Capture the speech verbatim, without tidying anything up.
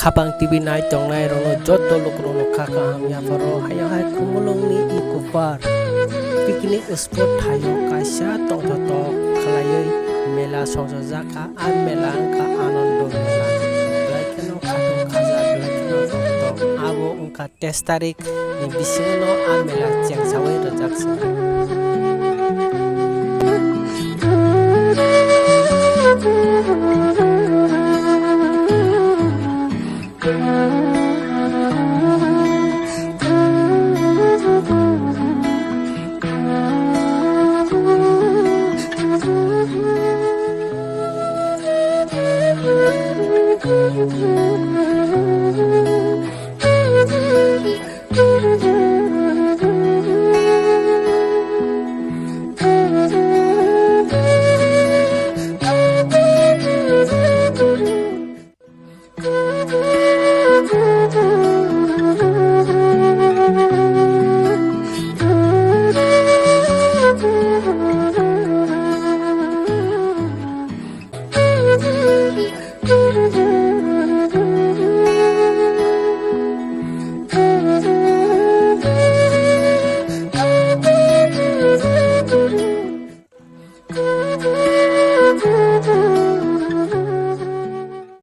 Apang T V nai tongnai rokno joto lukurokno kha kaham yapharo, haino hai Khumulwngni Eco Park picnic spot thaio kaisa tongthotok khlaiwi mela songchojak kha. A mela wngkha Anando Mela. Belai kheno khatung khaja, belai kheno tongthok. Abo wngkha teis tarik ni bisingo a mela chengsawi rwjak se.